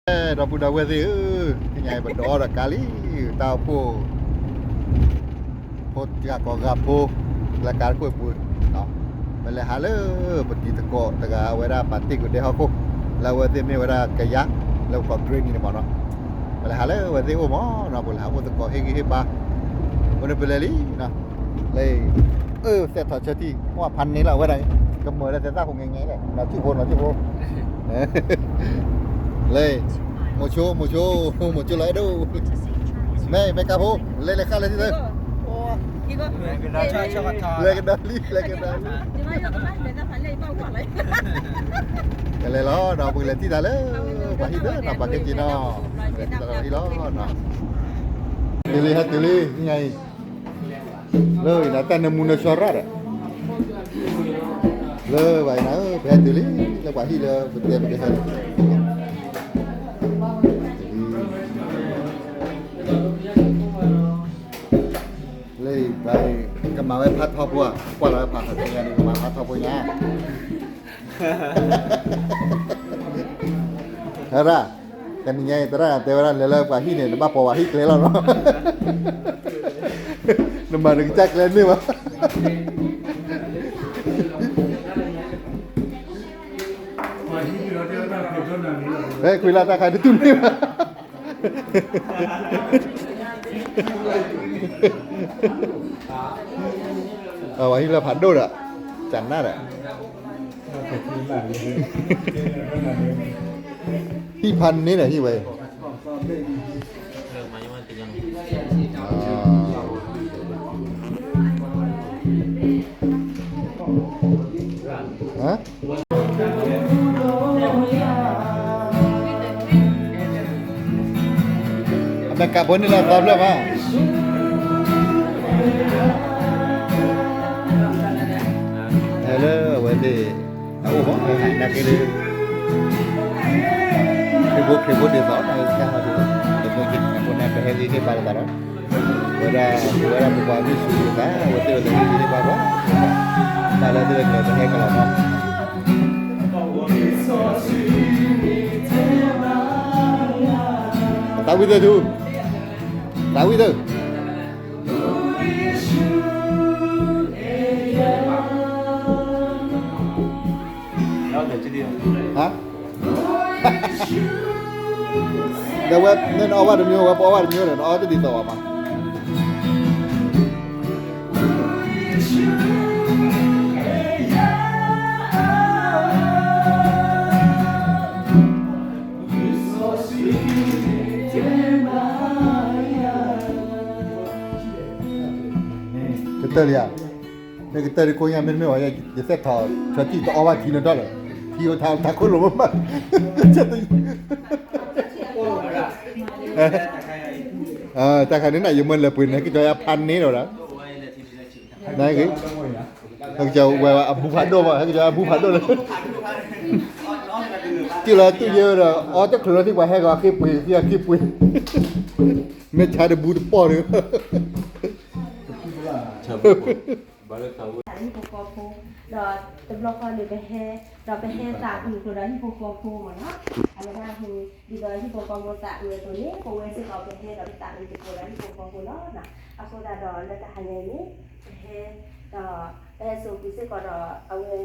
ဒီပုၢ်ဒီဝဲၢ်သ့ၣ်ဧၢ, သ့ၣ်ညါအံၤ ပဒိးထီၣ်ဒီးကါလံ, တၢ်အိၣ်ဖှိၣ် ဖိတဂၤကိးဂၤဖိ လၢကါတခိၣ်အပူၤ, ပလဲၤဟးလၢ ပတံၤသကိးတဂၤ အဝဲဒၣ်ပာ်တ့ၢ်ကွံာ်ဒဲဟီၣ်ခိၣ်, လၢအဝဲသ့ၣ်မ့ၢ်ဝဲဒၣ်ကယၤ လၢပကိး granny န့ၣ်မးနီၤ, ပလဲၤဟးလၢအဝဲသ့ၣ်အိၣ်မးနီၤ, ပလဲၤဟးအိၣ်သကိး ဟ့ၣ်ဂံၢ်ဟ့ၣ်ဘါ, အဃိန့ၣ်ပလဲၤလံနီၤ, လၢ အၢ စဲးထီၣ်ဆၢထံၣ် ကွၢ်ဖးန့ၢ်လီၤအဝဲဒၣ်, ကမၢၢ်လၢသဲသၣ်ဖိငဲငဲလဲၣ်, နီၤဆူၣ်ဖိ နီၤဆူၣ်ဖိ လၢ မိၤဆိ မိၤဆိ မိၤဆိလီၤအဲၣ်ဒိး, မ့ၢ် မ့ၢ်ကါဖိ လဲၤလဲၤဃၣ်လၢထံၣ်သၢ, လဲၤကဒီးလံ လဲၤကဒီးလံ, ကလဲၤလီၤဒီး ပကလဲၤထံၣ်တၢ်လၢ ပှၤဟံၣ်သၢနီၤ, ပှၤက့ၤက့ၤနီၤ, လဲၤထံၣ်တၢ်လၢပှၤဟံၣ်လီၤနီၤ, တုၤလံ ဟဲတုၤလံ ညါအံၤ လၢအံၤနၤတၢ်နၢမူနၢဆှီရၣ်ဒီး, လၢဘၣ်အံၤနၤဧၢ ပဟဲတုၤလံ လၢပှၤဟံၣ်လၢပတဲပကဟဲန့ၣ်, လၢအံၤဘၣ်အံၤ ကမၤဝဲဖးထီဖိဧါ, ကွၢ်လီၤဝဲဖးထီဖိညါန့ၣ် ကမၤဖးထီဖိညါ ဟဲရၣ်, တနံၤညါအံၤ သရၣ်တဲဝဲဒၣ် လဲၤလၢပှၤဟံၣ်န့ၣ် နဘၣ်ပိာ်ပှၤဟံၣ်ကျဲလီၤနီၤ, နမၤနကစၢ်ကျဲန့ၢ်ဘၣ်, ဖဲခွံလါတၢ်ခါတတူၢ်န့ၢ်ဘၣ် အဝဲဟံၣ်လၢဖးဒိၣ်ဒီး ကနၣ်ဒီး ဟံၣ်ဖးန့ၢ်ဒီးဟံၣ်ဝဲ, အမ့ၢ်ကးဖိန့ၣ်လီၤသီဖျၢၣ်မး, ဟဲလၢအဝဲသ့ၣ် အအိၣ်မး ဟဲနာ်က့ၤလၢ ခရံာ်ဖိခရံာ်ဖိဒ်သိး နကစၢ်ဟီဒ် တမ့ၢ်က့ၤ အဃိန့ၣ် ပဟဲဂံၢ်ဟ့ၣ်ဘါလိာ်သးဒီး ဝဲဒၣ် ပဝဲဒၣ်ပပှၤမုၢ်ဆူၣ်သး အဝဲသ့ၣ်ဝဲသ့ၣ်ဂံၢ်ဟ့ၣ်ဘါလိာ်သး တၢ်လၢသ့ၣ်ဝဲသ့ၣ်ပဟဲကလီၤမး သးဝံၣ်သၢဒူ သးဝံၣ်သၢ ဟါ ဒီးဝဲ မ့ၢ်နအီၣ်ဘၣ်တမံၤ ဝဲပအီၣ်ဘၣ်တမံၤဒီး နအီၣ်တဒ်သိးဘၣ်မး ကတၢၢ်လံဧါ, မ့ၢ်ကတၢၢ်ဒ်ကိးညါ မ့တမ့ၢ်ဝဲ ယသဲထီၣ်ဆၢထံၣ်တအီၣ်ဘၣ်ထံနီတၢ်လၢၤ, ထံအိၣ်ထးအိၣ်ထးခိၣ်လိာ်မးမး, တၢ်ခါန့ၣ်နၤ ယမ့ၢ်လဲၤပှ့ၤန့ၣ် ဟဲက့ၤကၠီယါဖးန့ၢ်ဒီးဝဲဒၣ် နက့ၤ ဟဲက့ၤကၠီဝဲဝဲအဘူဖးဒိၣ်မး ဟဲက့ၤကၠီအဘူဖးဒိၣ်လၢ တုၤလီၤတုၤယဲဒီး အီတချုးလီၤသ့ၣ်ပှၤဟဲက့ၤအဃ့ပှ့ၤ သ့ၣ်အဃ့ပှ့ၤ မ့ၢ်ဆါတဘူတပီၢ်ဒီး ဟံၣ်ဖိဃီဖိ ဒီးတဘျီဃီန့ၣ်ပဟဲ ဒီးပဟဲသးအုးအသိးဒီးဟံၣ်ဖိဃီဖိမ့ၢ်နီၤ, အဝဲဒၣ်ဟူ ဒ်သိးဟံၣ်ဖိဃီဖိသးအုးအသိးန့ၣ် ပဝဲစ့ၢ်ကီးပဟဲဒီးပသးအုးသကိးဒီးဟံၣ်ဖိဃီဖိလီၤ. အဃိသတးဒီးလၢတဟါညါအံၤန့ၣ် ပဟဲ ဒီးပဟဲစိာ်ကွံာ်စ့ၢ်ကီးဒီးအဝဲ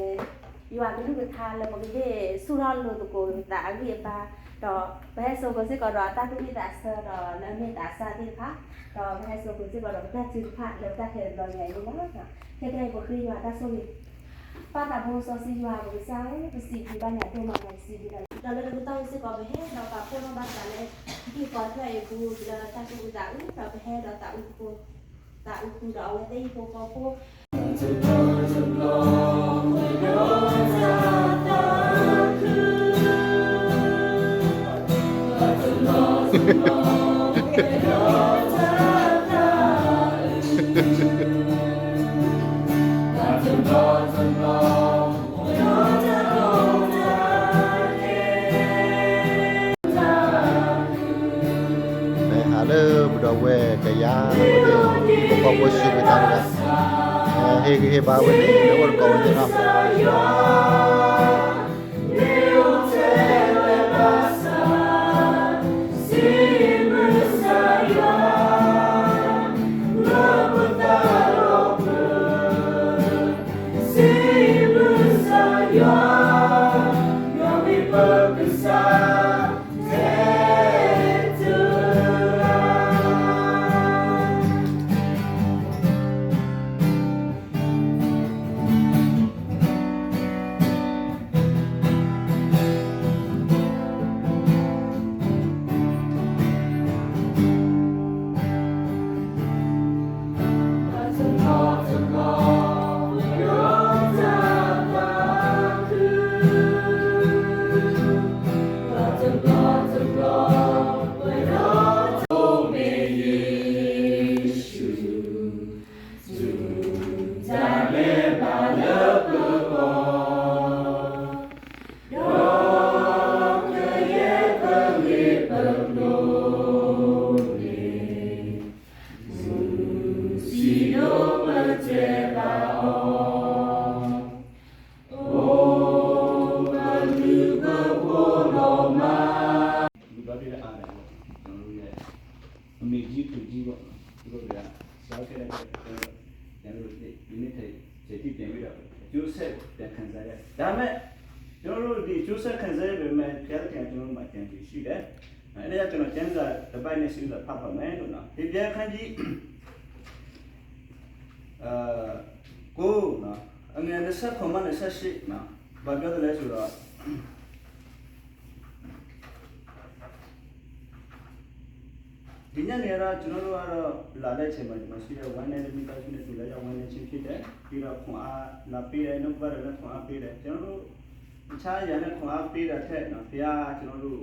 ယွၤကလုၢ်ကထါလၢပကဟ့ၣ်ဆူၣ်ထီၣ်လိာ်သကိးပသးအဂံၢ်အဘါ, ဒီးပဟဲစိာ်ကွံာ်စ့ၢ်ကီးဒီးတၢ်သူၣ်ဝံၣ်သးဆၢဒီးလၢအမ့ၢ်သးစၢ်သ့ၣ်တဖၣ်, ဒီးပဟဲစိာ်ကွံာ်စ့ၢ်ကီးဒီးပတၢ်ထုကဖၣ်လၢပတၢ်ခဲလၢာ်တဘျီညါအံၤန့ၣ်လီၤ. ခဲကနံၣ်အံၤပဃ့ယွၤတၢ်ဆိၣ်ဂ့ၤ ပၢ်သးဘိစီဆှံယွၤပကစၢ်ဧၢ, ပစံးဘျုးဘၣ်နၤဒိၣ်မး ပစံးဘျုးဘၣ်နၤ, ဒီးလၢတကတီၢ်အံၤစ့ၢ်ကီး ပဟဲဒီးပာ်ဖှိၣ်ထီၣ်ဘၣ်သးလၢ ဟံၣ်ဃီတဖျၢၣ်အံၤအပူၤ လၢတၢ်သူၣ်အုးသးအုး ဒီးပဟဲဒီးသးအုးသကိး သးအုးဃုာ်ဒီးအဝဲသ့ၣ်ဟံၣ်ဖိဃီဖိ ပဟးလၢပဒီပုၢ်ဝဲၢ်ကယၤ ဟံၣ်ဖိဃီဖိစူးကွံာ်တၢ်ဝဲဒၣ်, ဟ့ၣ်ဂံၢ်ဟ့ၣ်ဘါဝဲန့ၣ် လၢအိၣ်တကိးဝဲသ့ၣ်နီၤ. ပဒိၣ်မ့ၢ်ယ့ၣ်ၡူး, စူၢ်တၢ်လဲၤဘၣ်လၢပဂီၢ်, ဒီးကယဲၢ်ပဂ့ၢ်ပကျိၤန့ၣ်, စံးဒိၣ်ပတဲဘၣ်အီၤ, အိၣ်ပလုၢ်ပဖိးလီၤမး. ဒီးဒ်အါန့ၣ် ကျွန်တော်တို့ရဲ့ အမေကြီး သူကြီးပေါ့နော် သူတို့တွေက စားခဲ့တဲ့အတွက် ကျွန်တော်တို့ ဒီနေ့ ဆယ်တိပြန်ပြီးတော့ အကျိုးဆက် ပြန်ခံစားရတယ်။ ဒါပေမဲ့ ကျွန်တော်တို့ ဒီအကျိုးဆက် ခံစားရပေမဲ့ ဘုရားသခင်က ကျွန်တော်တို့မှာ ကြံစည်ရှိတယ်။ အဲဒါကြောင့် ကျွန်တော် ကျမ်းစာတစ်ပိုဒ်နဲ့ ဆက်ပြီးတော့ ဖတ်ပါမယ်လို့နော်။ ဟေဘြဲ အခန်းကြီး အဲ ကိုးနော် အငယ် နှစ်ဆယ့်ခုနစ်မှ နှစ်ဆယ့်ရှစ်နော် ဘာပြောသလဲဆိုတော့ ဒီညနေကတော့ ကျွန်တော်တို့ကတော့ လာတဲ့အချိန်မှာ ကျွန်တော်ရှိတဲ့ ဝမ်းနည်းတဲ့မိသားစုနဲ့ တူလိုက်ရောက်ဝမ်းနည်းခြင်းဖြစ်တယ်။ ပြီးတော့ ခွန်အားလာပေးတယ်။ နှုတ်ကပတ်တော်နဲ့ ခွန်အားပေးတယ်။ ကျွန်တော်တို့ တခြားအရာနဲ့ ခွန်အားပေးတာထက်နော် ဘုရားက ကျွန်တော်တို့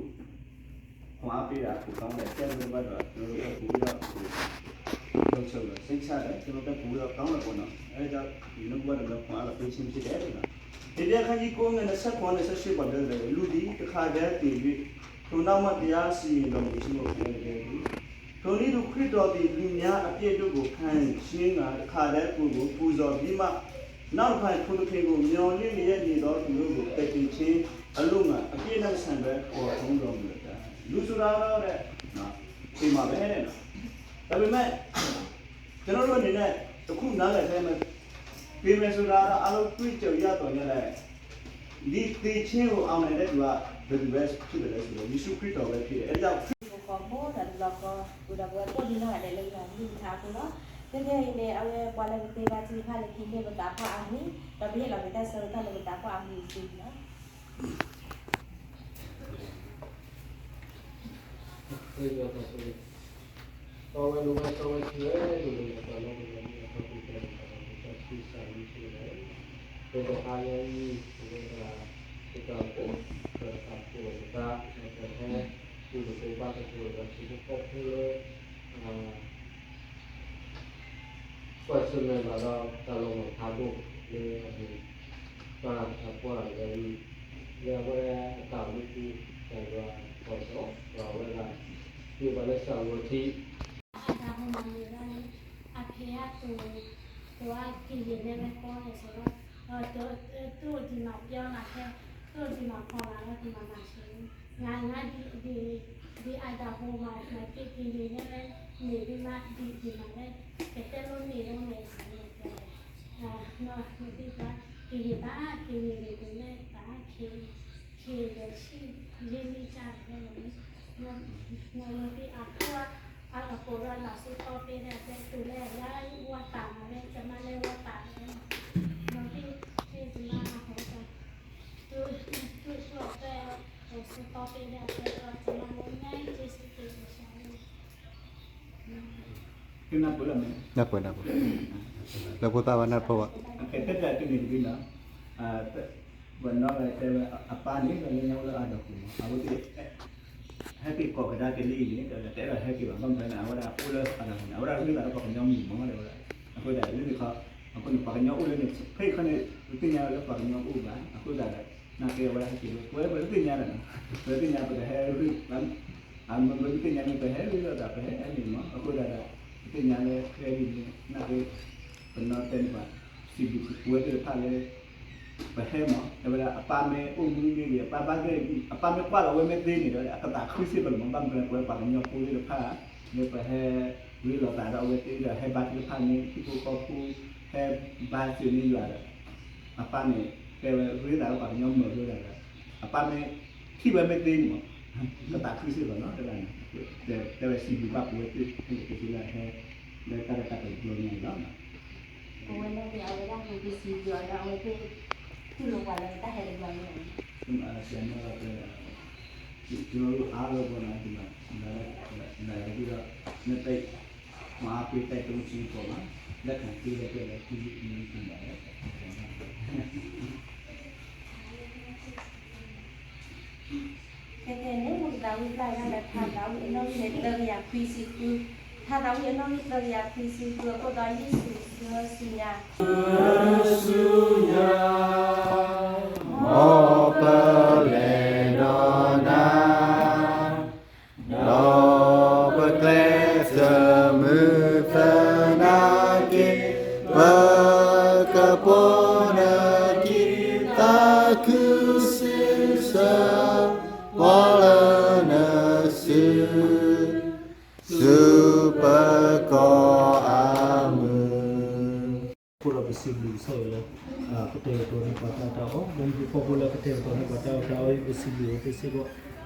ခွန်အားပေးတာ ပိုကောင်းတယ်။ ဆရာတို့ဘက်တော့ ကျွန်တော်တို့ဘက်ပိုပြီးတော့ လုံခြုံတယ်။ စိတ်ချတယ်။ ကျွန်တော်တို့ဘက်ပိုပြီးတော့ ကောင်းတယ်ပေါ့နော်။ အဲဒါကြောင့် ဒီနှုတ်ကပတ်တော်နဲ့ ခွန်အားလာပေးခြင်းဖြစ်တယ်လို့နော်။ ဟေဘြဲ အခန်းကြီး ကိုး ငယ် နှစ်ဆယ့်ခုနစ် နှစ်ဆယ့်ရှစ် ဘာပြောသလဲ။ လူသည် တစ်ခါတည်းသေ၍ ထိုနောက်မှ တရားစီရင်တော်မူခြင်းကို ခံရတကဲ့သို့ ထိုနည်းတူ ခရစ်တော်သည် လူများအပြစ်တို့ကို ခံရှင်းကာ တစ်ခါတည်း ကိုယ်ကို ပူဇော်ပြီးမှ နောက်တစ်ဖန် ထိုသခင်ကို မျှော်လင့်လျက်နေသော သူတို့ကို ကယ်တင်ခြင်းအလို့ငှာ အပြစ်နှင့်မဆိုင်ဘဲ ပေါ်ထွန်းတော်မူလတံ့။ လူဆိုတာကတော့တဲ့ နော် သေမှာပဲတဲ့နော်။ ဒါပေမဲ့ ကျွန်တော်တို့အနေနဲ့ တစ်ခုနားလည်ထားမယ် သေမယ်ဆိုတာကတော့ အားလုံးတွေ့ကြုံရသော်ငြားလဲၣ် ဒီသေခြင်းကို အောင်နိုင်တဲ့သူက ဘယ်သူပဲဖြစ်တယ်လဲဆိုတော့ ယေရှုခရစ်တော်ပဲဖြစ်တယ်။ အဲဒါကြောင့် ခရစ် ကိးဘိဒီးတဘျီဃီ ပူၤဒီးပဝဲကိးဒံနီၢ်ဂၤဒဲးလၢယွၤကလုၢ်ကထါအဃိလီၤ. ခဲခဲအံၤန့ၣ် အဝဲပှၤလၢပသ့ဘါထုကဖၣ်လၢခံန့ၣ် ပသးပှၢ်အါမံၤ ဒီးပဟ့ၣ်လီၤက့ၤတၢ်ဆၢကတီၢ်လၢပသးပှၢ်အါမံၤအစုလီၤ. ပဝဲပှၤလၢပသ့ဘါထုကဖၣ်လၢခံန့ၣ် ပသးပှၢ်အါမံၤအစုလီၤ. ပဝဲပှၤလၢပသ့ဘါထုကဖၣ်လၢခံန့ၣ် ပသးပှၢ်အါမံၤအစုလီၤ. ပဝဲပှၤလၢပသ့ဘါထုကဖၣ်လၢခံန့ၣ် ပသးပှၢ်အါမံၤအစုလီၤ. ပဝဲပှၤလၢပသ့ဘါထုကဖၣ်လၢခံန့ၣ် ပသးပှၢ်အါမံၤအစုလီၤ. ပဝဲပှၤလၢပသ့ဘါထုကဖၣ်လၢခံန့ၣ် ပသးပှၢ်အါမံၤအစုလီၤ. ပဝဲပှၤလၢပသ့ဘါထုကဖၣ်လၢခံန့ၣ် ပသးပှၢ်အါမံၤအစုလီၤ. ပဝဲပှၤလၢပသ့ဘါထုကဖၣ်လၢခံန့ၣ် ပသးပှၢ်အါမံၤအစုလီၤ. ပဝဲပှၤလၢပသ့ဘါထုကဖၣ်လၢခံန့ၣ် ပသးပှၢ်အါမံၤအစုလီၤ. ပဝဲပှၤလၢပသ့ဘါထုကဖၣ်လၢခံန့ၣ် ပသးပှၢ်အါမံၤအစုလီၤ. ပဝဲပှၤလၢပသ့ဘါထုကဖၣ်လၢခံန့ၣ် ပသးပှၢ်အါမံၤအစုလီၤ. ပဝဲပှၤလၢပသ့ဘါထုကဖၣ်လၢခံန့ၣ် ပသးပှၢ်အါမံၤအစုလီၤ. ပဝဲပှၤလၢပသ့ဘါထုကဖၣ်လၢခံန့ၣ် ပသးပှၢ်အါမံၤအစုလီၤ. အတၢ်ဟိမၤန့ၣ်ဘၣ်န့ၣ် အဖဲအတိၤ တိၤအက့ၤယံာ်လၢဝဲကီန့ၣ်စ့ၢ်ကီး တိၢ်ဒံးမၤပျီမၤခဲ တိၢ်ဒံးမၤဖီလာ်လၢကမၤမၤဆ့ နဒ်အတၢ်ဟိမၤမၤက့ၤက့ၤယံာ်လၢဝဲ န့ၣ်ဒ်မးဒ်ဒံးမးလၢ ကတဲလိန့ၢ်လိန့ၢ်န့ၣ် နသ့ၣ်ညါ က့ၤယံာ်ဘၣ်က့ၤယံာ်န့ၣ် တုၤလၢတၢ်ခံ ခံဒီးဆံ ယဲၢ်နံၣ်ကၢ်န့ၣ် နသ့ၣ်အဖိ အကိးဒီးလၢဆူတီပ့ၢ်ဒၣ်တဲ တုၤလၢယၤဝဲတၢ်မၤဝဲ ကမၤလၢဝဲတၢ်ဝဲ နသ့ၣ် သ့ၣ်ကမၤအဟီၣ်တၢ် တုၤ တုၤဆူအဖဲ ဆူတီပ့ၢ်ဒၣ်တဲ ကမၤလၢမဲက့ၤဆူက့ၤကစၢ်ဝဲ နၢ်ပၢၢ်လီၤမ့ၢ် နၢ်ပၢၢ် နၢ်ပၢၢ် လၢဖိသၣ်ဝဲနၢ်ပၢၢ်ဝဲ ကဲ တၢ်တမံၤတမံၤလီၤ ပနီၢ်ဂၤတဲဝဲ အပၢ်န့ၣ် လၢညါအိၣ်လၢအဒီပုၢ်မး အဝဲသ့ၣ် ဟဲက့ၤကိးကဒါက့ၤလံအံၤန့ၣ် တအဲၣ်ဒိးဟဲက့ၤဘၣ် ဘၣ်မနုၤန့ၣ် အဝဲဒၣ်အိၣ်လၢအဒီပုၢ်န့ၣ် အဝဲဒၣ်ရ့သးလၢပှၤကညီမံၤမး တဲဝဲဒၣ် အဃိသတး လၢန့ၣ်ခီ အဃိန့ၣ် ပှၤကညီအိၣ်လၢန့ၣ် ဖဲအံၤခီန့ၣ် ပသ့ၣ်ညါလၢပှၤကညီအိၣ်ဘၣ် အဃိသတးဒီး နာ်က့အဝဲဒၣ်ဟဲက့ၤလၢ ပဝဲပတသ့ၣ်ညါဒီးနီၤ ပတသ့ၣ်ညါ ပတဟဲရ့ အမ့ၢ်ပတသ့ၣ်ညါန့ၣ် ပဟဲရ့လိာ်သး ပဟဲအဲၣ်န့ၣ်မး အဃိသတးဒီး ပသ့ၣ်ညါလၢခဲအံၤန့ၣ် နာ်က့ ပနီၢ်တဲန့ၣ်ပှၤ စံးဘျုးပဝဲသ့ၣ်တဖၣ်လၢ ပဟဲမး တဲဝဲဒၣ် အပၢ်မ့ၢ်အိၣ်မူမ့ၢ်ဂ့ၤ အပၢ်ဘၣ်ဂ့ၢ် အပၢ်မ့ၢ်ကွၢ်လီၤဝဲမ့ၢ်သ့န့ၣ်ဒီး အကသးခုစ့ၢ်ကီးလီၤမး ဘၣ်မနုၤပဝဲပှၤကညီဖိသ့ၣ်တဖၣ် လၢပဟဲရ့လိာ်သးဒီးအဝဲသ့ၣ်ဒီး ဟဲဘါထုကဖၣ်န့ၢ် ဟံၣ်ဖိဃီဖိ ဟဲဘါထုကဖၣ်န့ၢ်ယွၤဒီး အပၢ်န့ၣ် တဲဝဲရ့သးလၢပှၤကညီမုာ်အဃိသတးဒီး အပၢ်မ့ၢ်ထံၣ်ဝဲမ့ၢ်သ့န့ၣ်မး ကသးခုစ့ၢ်ကီးလီၤ တဲဝဲ တဲဝဲစံးဘျုးဘၣ်ပဝဲသ့ၣ် လၢဟဲ လၢတၢ်ရဲၣ်တၢ်ကျဲၤတဘျီညါအံၤလီၤ. ပဝဲဒၣ်န့ၣ် အဝဲဒၣ်ဟဲက့ၤစံးဘျုးအီၤလၢအဝဲသ့ၣ် တူၢ်လိာ်ပှၤလၢတၢ်ဟဲတဘျီညါအံၤ ဆရာမက ကျွန်တော်တို့အားလုံးပေါ့နော် ဒီမှာ လာလာပြီးတော့ နှစ်သိပ်ခွန်အားပေးတိုက်တွန်းခြင်းပေါ့နော် လက်ခံပေးတဲ့အတွက်လည်းကျေးဇူးအများကြီးတင်ပါတယ် ခဲခဲန့ၣ် သးဝံၣ်ဘၣ်ယၤလၢ ထါသးဝံၣ်အနီၣ်ဂံၢ်န့ၣ် သၢကယၤခွံဆံဃု, ထါသးဝံၣ်အနီၣ်ဂံၢ် သၢကယၤခွံဆံဃု အခိၣ်တီ ယ့ၣ်ၡူးဆူညါ, ဆူညါ, မ်ပလဲၤဒီးနၤ ဒီးပကျဲးစၢးမုာ်သနာ်က့, ပကပိာ်နခံ သးခုစံးဆၢ ပှၤလၢနစု ဆူပကီၢ်အမုာ်. အဃိဒီးပစံးဘျုးကစၢ်ယွၤလၢ ကတဲာ်ကတီၤန့ၢ်ပှၤတၢ်အီၣ်တၢ်အီ, ဒီးဟံၣ်ဖိဃီဖိလၢကတဲာ်ကတီၤန့ၢ်ပှၤတၢ်အီၣ်တၢ်အီအံၤ ပစံးဘျုးအီၤသ့စ့ၢ်ကီး,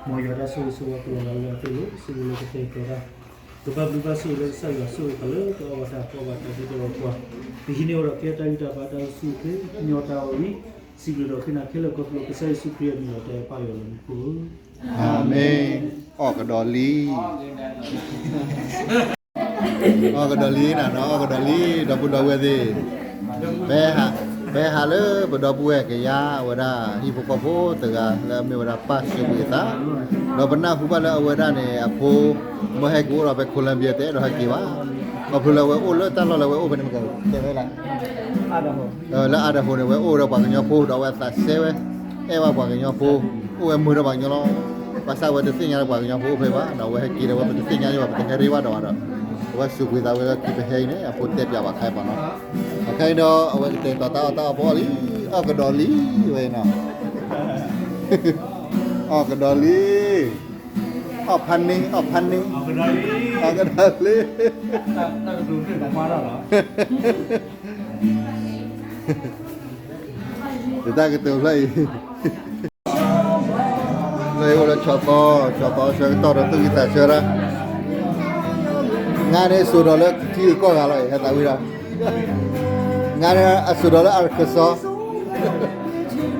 မ်ယွၤတၢ်ဆိၣ်ဂ့ၤဆိၣ်ဝါကလီၤလၢအသိးလီၤ. စံးဘျုးလၢကတဲာ်ကတီၤတၢ် ကဘၣ်ဘျုးဘၣ်ဆိၣ်ဂ့ၤလၢကစၢ်ယွၤ ဆိၣ်ဂ့ၤပှၤလၢတအီၣ်ဘၣ်တၢ်တအီဘၣ်တၢ်ဒ်သိးဒီးပှၤ, ပဟံးန့ၢ်ဝဲဒီးကဲတၢ်ဂံၢ်တၢ်ဘါတၢ်အိၣ်ဆူၣ်အိၣ်ချ့ ကညီတၢ်အီၣ်ဝံၤ, စံးဘျုးဒီးဃ့နၤခဲလၢာ်ကီၢ်သူလၢ ကစၢ်ယ့ၣ်ၡူးခရံာ်အမံၤလီၤ တဲပၢ်ယွၤလၢမူခိၣ်. အၤမ့ၣ်. အီၣ်ကဒီးလံ အီၣ်ကဒီးလံနၤနီၤ, အီၣ်ကဒီးလံ ဒီပုၢ်ဒီဝဲၢ်သ့ၣ်, ပဟးလၢပဒီပုၢ်ဝဲၢ်ကယၤဝဲဒၣ် ဟံၣ်ဖိဃီဖိတဂၤလၢအမ့ၢ်ဝဲဒၣ်ပၢ်စူးကွံာ်သး, ဒီးပနၢ်ဟူဘၣ်လၢအဝဲဒၣ်န့ၣ် အဖိ မ့ၢ်ဟဲက့ၤအိၣ်ဒီးဖဲ Colombia တဲအဲၣ်ဒိးဟဲက့ၤဘၣ်, ခီဖျိလၢအဝဲအိၣ်လၢတၢ်လီၢ်လၢအဝဲအိၣ်ဖဲန့ၣ် မ့ၢ်ကတဲဝဲလဲၣ် လၢ Idaho န့ၣ် အဝဲအိၣ်ဒီးပှၤကညီဖိ ဒီးအဝဲအသးစဲဝဲ, အဲၣ်ဘၣ်ပှၤကညီဖိ, အိၣ်ဝဲမုာ်ဒီးပှၤကညီလီၤ. ဘၣ်ဆၣ်အဝဲတသ့ၣ်ညါလၢပှၤကညီဖိအိၣ်ဖဲဘၣ်, ဒီးအဝဲဟဲက့ၤဒီး အဝဲပတသ့ၣ်ညါလၢၤဘၣ်, ပတဟဲရ့ဘၣ်ဒီးဘၣ်ဒီး, အဝဲစူးကွံာ်သးဝဲလၢခံ ပဟဲအံၤန့ၣ် အဖိတဲပၠးဘၣ်ခဲအံၤပှၤနီၤ, အခဲအံၤဒီး အဝဲကတဲာ်ကတီၤတၢ်အီၣ်တၢ်အီပအီၣ်လံ, အီၣ်ကဒီးလံ, ဝဲနီၤ, အီၣ်ကဒီးလံ, အီၣ်ဖးန့ၣ် အီၣ်ဖးန့ၣ်, အီၣ်ကဒီးလံ. ယတၢ်ကတိၤဖျၢၣ်အံၤ, လၢယအိၣ်လၢဆီသီ, ဆီသီဆၢကတီၢ်ဒီးသူၣ်ဂံၢ်သးဆၢဒၣ်, ငါန့ၣ်အစိာ်ဒီးလၢထံဂုၤကီၢ်ဂၤလီၤ, ဟဲသးဝံၣ်ဒီး, ငါန့ၣ်အစိာ်ဒီးလၢ Arkansas, ဖရံလီၤဝဲ, တမ့ၢ်လိၣ်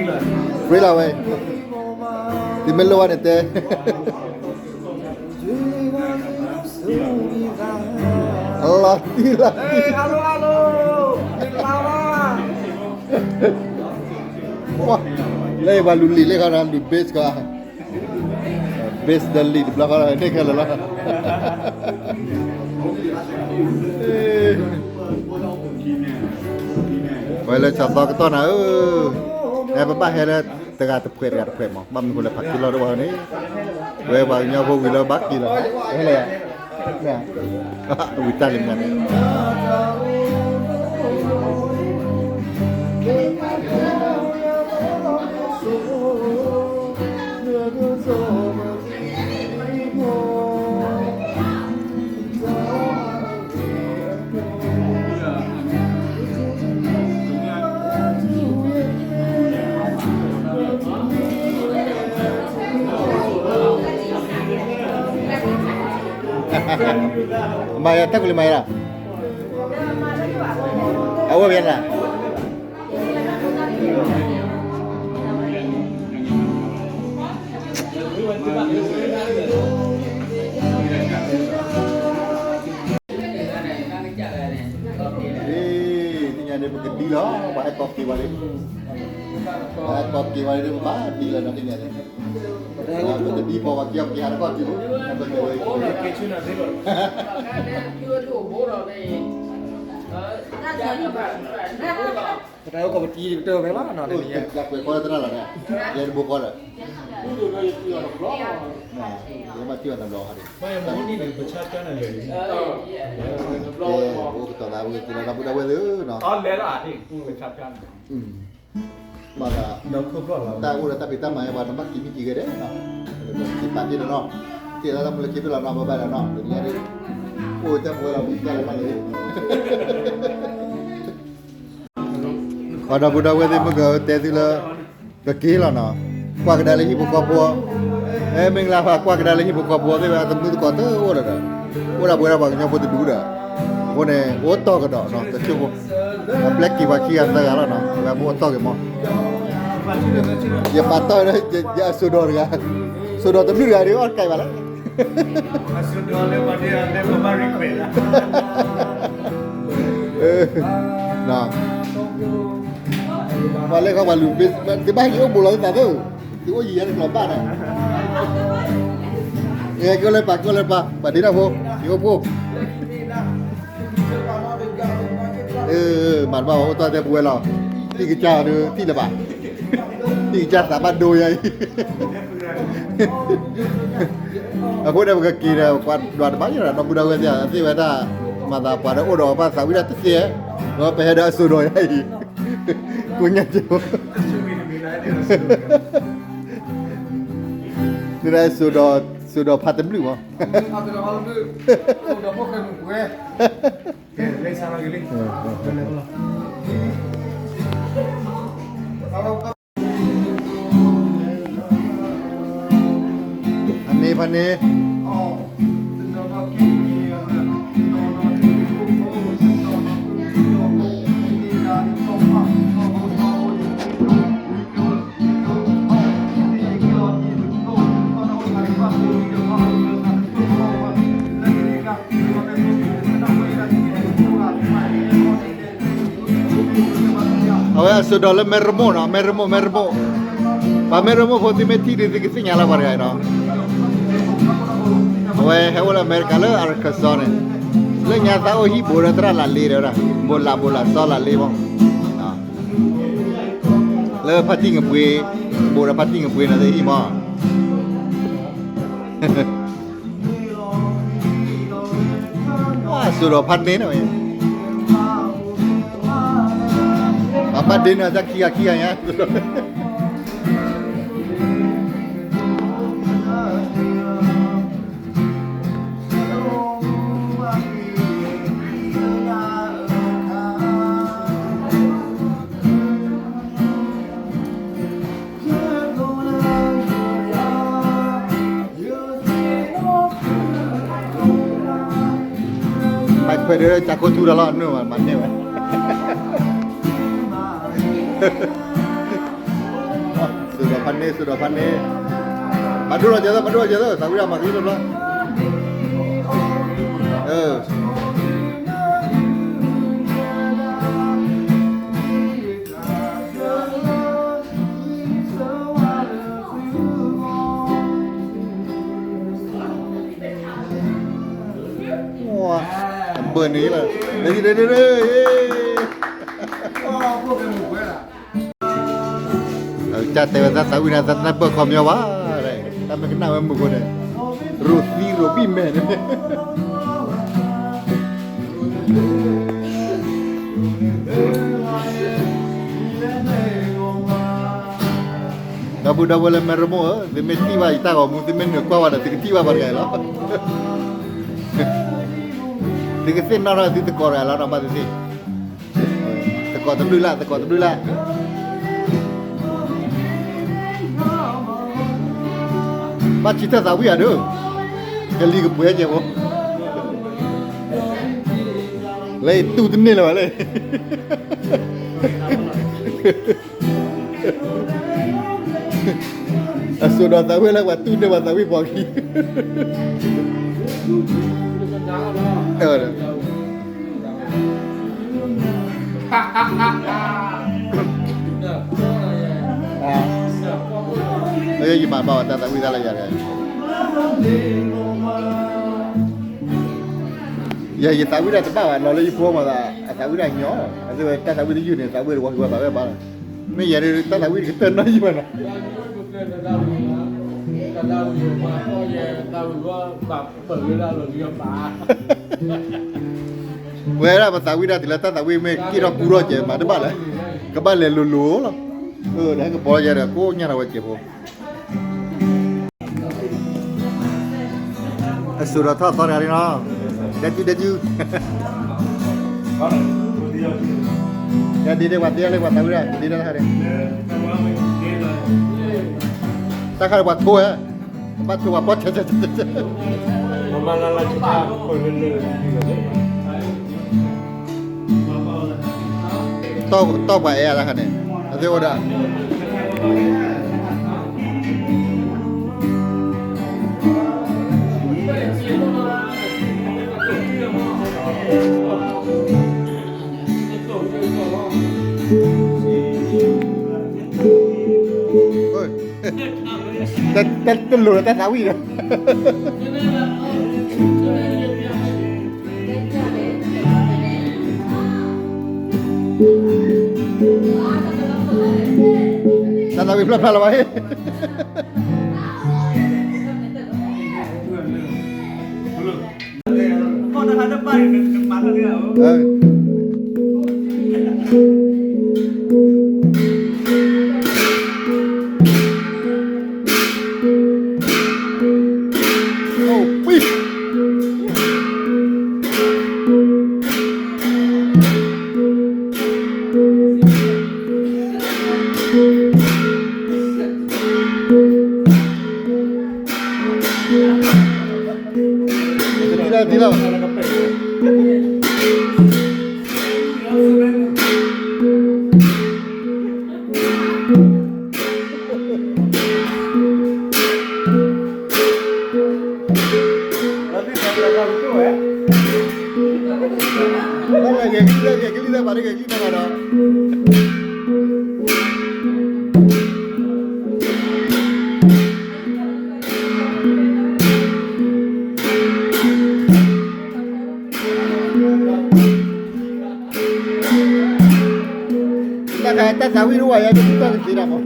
ဘၣ်န့ၣ်တဲ လီၤတံၢ်လီၤတံၢ်, လၢယပှၤလူၤလံာ်လၢခီဒီး လူၤ bass ခီ, bass ဒီးလံာ်တဘျီဃီန့ၣ်ခဲလၢာ်လီၤ. ဝဲလၢဆီသီကတီၢ်နၤဧၢ, ဟဲပဘၣ်ဟဲလၢတဂၤတဖှဲးတဂၤတဖှဲးမး, ဘၣ်မနုၤဃိလၢဖးခံလီၤတဝီန့ၣ်, ဝဲပှၤကညီဖိဝံၤလၢဘၣ်က့ၤလီၤ, ဟဲလၢ ဝံၤတၢ်လံမးန့ၣ် မၤယၤတၢ်ကူလံမၤယၤ, အဝဲဘၣ်ယၤနၤ သ့ၣ်ညါန့ၣ် ပကဒံလီၤ, ပှၤဟဲကီက့ၤဝဲလံ, ပှၤဟဲကီက့ၤဝဲလံ ပဘၣ်ဒံလီၤနီၤ သ့ၣ်ညါန့ၣ်, ပတဒံပှၤ ပှၤက့ၤက့ၤဟးတကီၢ်တုၤလံ, ပတၢ်အိၣ်ကီၢ်ပတံၤတကတၢၢ်ဖဲလီၤနီၤ, တနံၤညါ ကွဲးဃီလၢသရၣ်လီၤန့ၣ်, ယဲတဘိဃီဒီး, ယဘၣ်ထံၣ်ဘၣ်တဘျီဃီန့ၣ်, အိၣ်ကတီၤသးဝဲက့ၤလီၤ ဒီပုၢ်ဒီဝဲၢ်သ့ၣ်ဧၢနီၤ, ဘၣ်ဒီး တၢ်အိၣ်ဒီးတၢ်ဖံးတၢ်မၤ ပှၤနဘၣ်က့ၤမံက့ၤဂ့ၤဒဲးနီၤ, က့ၤပာ်တ့ၢ်လီၤနီၤ, တ့ၢ်လၢတၢ်မူလၢက့ၤဖဲလီၤနီၤ ဘၣ်ဘၣ်ဒီးနီၤ တနံၤညါဒ်, အိၣ်တၢ်ပဝဲလီၤ မူတၢ်လီၤမးလၢ ပှၤဒီပုၢ်ဒီဝဲၢ်သ့ၣ် မုၢ်ကတဲသုလၢ ကက့ၤလီၤနီၤ, ကွၢ်ကဒါလၢဟံၣ်ဖိဃီဖိ, အဲ မ့ၢ်ကလါဖး ကွၢ်ကဒါလၢဟံၣ်ဖိဃီဖိသ့ၣ်ဝဲ သမုၢ်သကိးတအိၣ်ဒီး, အိၣ်ဒၣ်ပဝဲဒၣ်ပှၤကညီဖိတဒူၣ်ဒီး, အဃိန့ၣ် အိၣ်တီၢ်ကဒီးနီၤ တဆိကမိၣ်, အပျဲက့ၤပှၤခံဂၤသၢဂၤလီၤနီၤ ဝဲပအိၣ်တီၢ်က့ၤမး, ယပာ်တီၢ်ဝဲဒၣ် ယအစိာ်ဒီးတဂၤ, စိာ်ဒီးတဘျုးတဂၤဒီး အီၣ်တကဲဘၣ်လၢ ပှၤလဲၤခီပှၤလူၤ ဘ့ၣ် တဘၣ်ဟဲက့ၤအိၣ်ဘူးလီၤသးသၢ, သုအိၣ်ယံၤယၤတကျိၤဘၣ်ဒီး, ကလၢပာ် ကလၢပာ် ပှၤဒ့တၢ်ဖိ ယအိၣ်ဖှိၣ် မၤတဘၣ်ဝဲ အိၣ်တ့ၢ်တဲပဝဲလီၤ. တံၢ်ကစၢ်ဒီးတံၢ်လၢၤဘၣ်. တံၢ်ကစၢ်သးဘၣ်ဒိယၤအံၤ. အဃိန့ၣ် ပကက့ၤဒီး ပှၤဒွးတဘၣ်ယဲဒီး ဒီပုၢ်ဒီဝဲၢ်သ့ၣ် အသ့ၣ်ဝဲဒၣ် မၤသးပှၤဒီးအိၣ်ဒီးဘၣ်သးဝံၣ်ဒၣ်တသ့, ဒီးပဟဲဒီးအစိၤဒီးယၤအံၤ ကိးညါကၠိ သုဒၣ်စိၤဒီး စိၤဒီးဖးတဘျုးမး. ဖးန့ၢ် ဖးန့ၢ် အဝဲအစိၤဒီးလၢမဲရမိၣ်နီၤ, မဲရမိၣ် မဲရမိၣ်, ပှၤမဲရမိၣ်ဖိသုမ့ၢ်ထံၣ်ဒီး သုကသ့ၣ်ညါလီၤပှၤတဂၤအံၤနီၤ. အဝဲဟဲအိၣ်လၢအမဲရကၤလၢ Arkansas န့ၣ်, လၢညါသးအိၣ်ဟံၣ်ဘူးဒီးသရၣ်လးလ့ဒီးဝဲဒၣ်, ဘူးလး ဘူးလးစီလးလ့မး, လၢဖါတံၢ်ငပှ့ၤ, ဘူးဒီးဖါတံၢ်ငပှ့ၤန့ၣ်သ့ၣ်ဟံၣ်မး. စိၤဒီးဖးန့ၢ်နီၤ, အဘၣ်ဒ့န့ၣ် တၢ်ခံဂၤခံဂၤညါ မၤခွဲးဒီး ကၢ်ခိၣ်ထူတၢ်လီၤ နုာ်မၤန့ၢ်ဝဲ, စိၤဒီးဖးန့ၢ် စိၤဒီးဖးန့ၢ်, မၤဒိၣ်လီၤကဲသိး မၤဒိၣ်လီၤကဲသိး သးဝံၣ်ဒၣ်မၤကလံၣ်တဘျီ, ဘၢၣ်န့ၣ်လီၤ, ကၢ်တဲဝဲ တၢ်သးဝံၣ်န့ၣ် တၢ်နၢ်ပၢၢ်ခီပညီဘၣ်, တၢ်မ့ၢ်ကနၣ်ဝဲမုာ်ဃိန့ၣ်, ရိၤသံရိၤဘံၣ်မဲာ်န့ၣ် ဒီပုၢ်ဒီဝဲၢ်လၢမဲရမိၣ်ဧၢ, သုမ့ၢ်ထံၣ်ဘၣ်ယတၢ်ဂီၤမူ သုမ့ၢ်နုာ်ကွၢ်ဝဲဒီး သုကထံၣ်ဘၣ်ပှၤတဂၤအံၤလီၤ, သုကသ့ၣ်နီၣ်ထီၣ်သုသကိးတဂၤလီၤ ဘၣ်သ့ၣ်သ့ၣ်, သကိးတဘျုးလၢ် သကိးတဘျုးလၢ် ဘၣ်ဆၢထၢၣ်သးဝံၣ်ဧါဒုး, ကလံၤကပှဲၤကဲးဖိ, လၢယတူၢ်တန့ၢ်လၢၤဘၣ်လၢ အစိၤဒီးသးဝံၣ်လၢပှၤတူၢ်န့ၢ်ပှၤသးဝံၣ်ပှၤခံ ယမၤဘၣ်အီၤတၢ်သးဝံၣ်တၢ်လၢယၤ, ယၤယသးဝံၣ်တၢ်တဘၣ်ဘၣ်နီၤ လၢယဖိမၤသး အသးဝံၣ်တၢ်ညီ, အသးဝံၣ်တၢ်သးဝံၣ်တယုၢ်န့ၣ် သးဝံၣ်တဝီဟံးဝဲဘၣ်ဝဲဘၣ်လီၤ, မ့ၢ်ယၤဒ်တၢ်သးဝံၣ်တကတၢၢ်နီတယုၢ်ဘၣ်နီၤ ဝဲဒၣ်ပသးဝံၣ်ဒၣ်တုၤလၢတၢ်သးဝံၣ်မ့ၢ်က့ၣ်ထီၣ်ကူထီၣ်ကဲး မၤတဘၣ်လၢၤ, ကဘၣ်လဲၤလိၤလိၤလီၤ, ဒီးဟဲကပီၤလီၤယဲဒီး ကိးညါထီၣ်ဝဲကဲးဖိ အစိၤဒီးထီၣ်သီတဂၤလံနီၤ, ဒဲဒူဒဲဒူ, ဒဲဒ့ဒဲပှၤသ့လၢပှၤသးဝံၣ်ဒၣ် ဒ့ဒၣ်တၢ်ခါန့ၣ်, တၢ်ခါန့ၣ်ပှၤထိဝဲ, ဘၣ်ထိပှၤပီၢ်ဆဲးဆဲးဆဲးဆဲး တီၢ်ပှၤအဲၣ်အါတခါန့ၣ်, အသ့ၣ်အိၣ်ဒၣ်, အ တလိၣ်ဒီးတၢ်သးဝံၣ်ဒီး တၢ်သးဝံၣ်ဖျါဖျါလီၤဘၣ်. တၢ်သးဝံၣ်တအိၣ်ဝဲ ယတၢ်ကသ့ဒၣ်မး,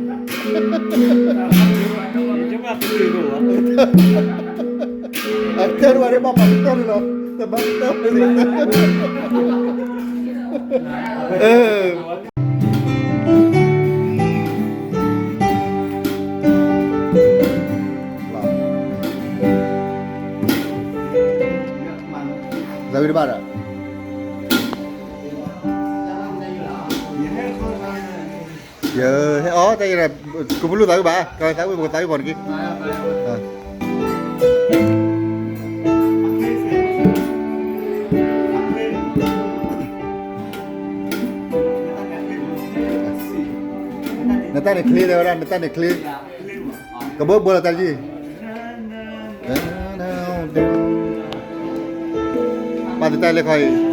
အတဲတဝဲဒၣ်ဘၣ်ပှၤကတၢၢ်န့ၣ်လီၤ, တဘၣ်ကတၢၢ်န့ၣ်, သးဝံၣ်တဘၣ်ဒီး ယဟဲအီၤ တၢ်ယဲဒၣ် ကပလူသးဝံၣ်ဘၣ်, ကသးဝံၣ်ပကသးဝံၣ်ပီၤတက့ၢ်. နတၢ်န့ၣ်ချ့ တဲဝဲဒၣ် နတၢ်န့ၣ်ချ့, ကဘၢဘၢလီၤတၢ်လံ. ပာ်တတၢ်လဲၤခီအံၤ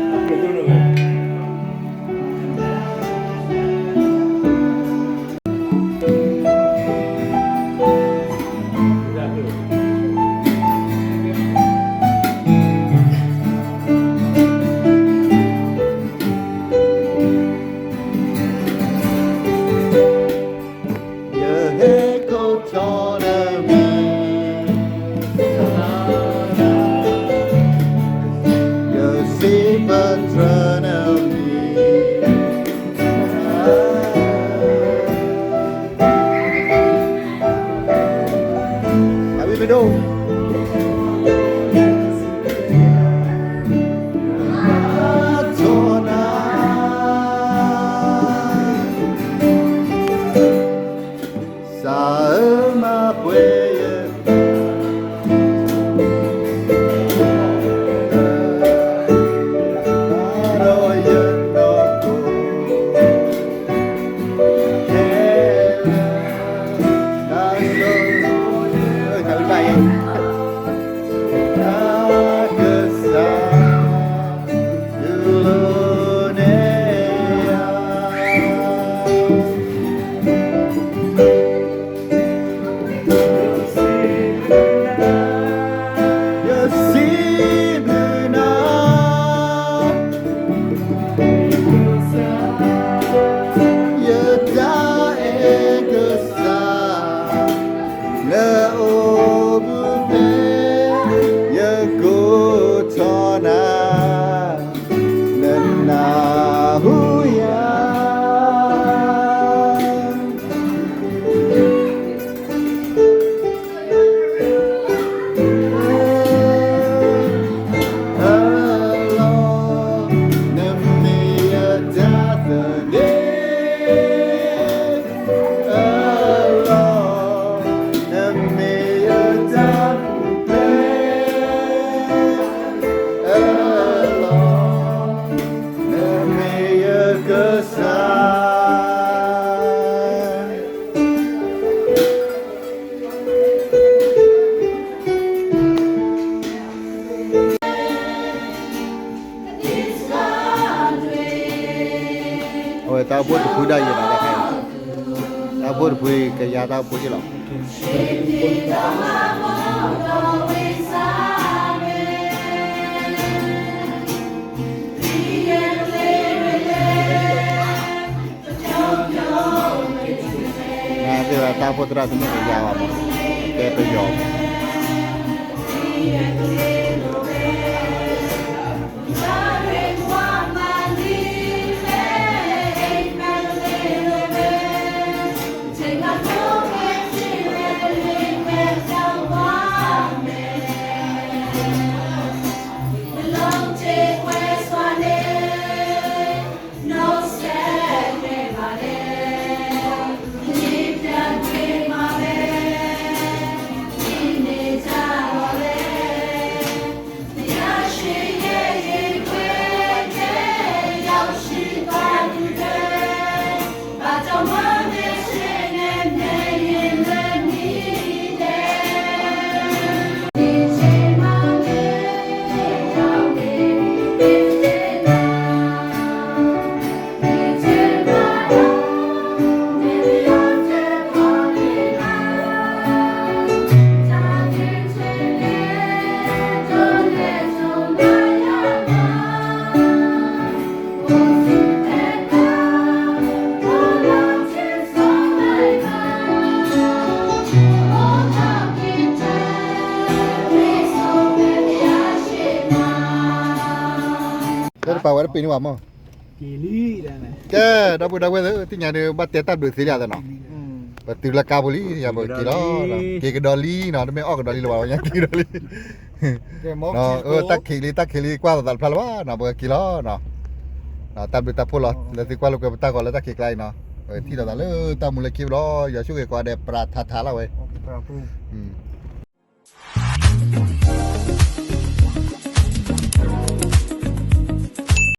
ယဟဲကိးထီၣ်နမံၤ, ယစံးပတြၢၤနမံၤ, အဝံၣ်မ့ၢ်ဒိၣ် ထီၣ်နၤ စၢ်ဧၢ မၤပှဲၤယ ဒီးယနီၢ်ခိ ခဲလၢာ် တၢ်ဆိၣ်ဂ့ၤ တၢ်ကစၢ် ဒုးလိာ်န့ၢ်ယၤ ယစံးဘျုးနၤ ယတၢ်အဲၣ်ကစၢ် နအိၣ်ဘူးဖဲ ယကိးထီၣ်နၤ နနၢ်ဟူယၤ အလီၢ် နမ့ၢ်ယတၢ်သန့ၤ အလီၢ် နမ့ၢ်ယတၢ်ပူၤဖျဲး အလီၢ် နမ့ၢ်ယကစၢ် အဝဲတၢ်အိၣ်ဖှိၣ်တဖုဒၣ်ယဲနီၤ, တၢ်အိၣ်ဖှိၣ်တဖုကယၤတၢ်အိၣ်ဖှိၣ်ယဲလီၤ. သ့ၣ်ဝဲတၢ်ဖိသရၣ်သမူတယါဘၣ်မး, တဲပယီၤ တပာ်ဝဲတပ့ၤန့ၢ်ဘၣ်မး, ကဲ, ဒီပုၢ်ဒီဝဲၢ်သ့ၣ် သ့ၣ်ညါဒုး ဘၣ်တဲတၢ်ဘျုးသ့လံသနီၤ, ပတုၤလၢကါပူၤလံ ယဘၣ်က့ၤလီၤ, က့ၤကဒီးလံနီၤ, တမ့ၢ်အီၣ်ကဒီးလံလၢၤဘၣ် ဝဲညါက့ၤကဒီးလံ, တၢ်ခံးလံ တၢ်ခံးလံ ကွၢ်သးတဖျါလၢၤဘၣ်နီၤ, ပက့ၤလီၤနီၤ, တၢ်ဘျုးတၢ်ဖှိၣ်လီၤ လၢသုကွၢ်လိာ်ကွဲပတၢ်ဂီၤလၢတၢ်ခံးကျါအံၤနီၤ, ပထံၣ်လိာ်သးလၢတၢ်မူလၢခံပူၤလီၤ, ယွၤဆိၣ်ဂ့ၤကိးဂၤဒဲး ပြးထးထးလီၤဝဲ.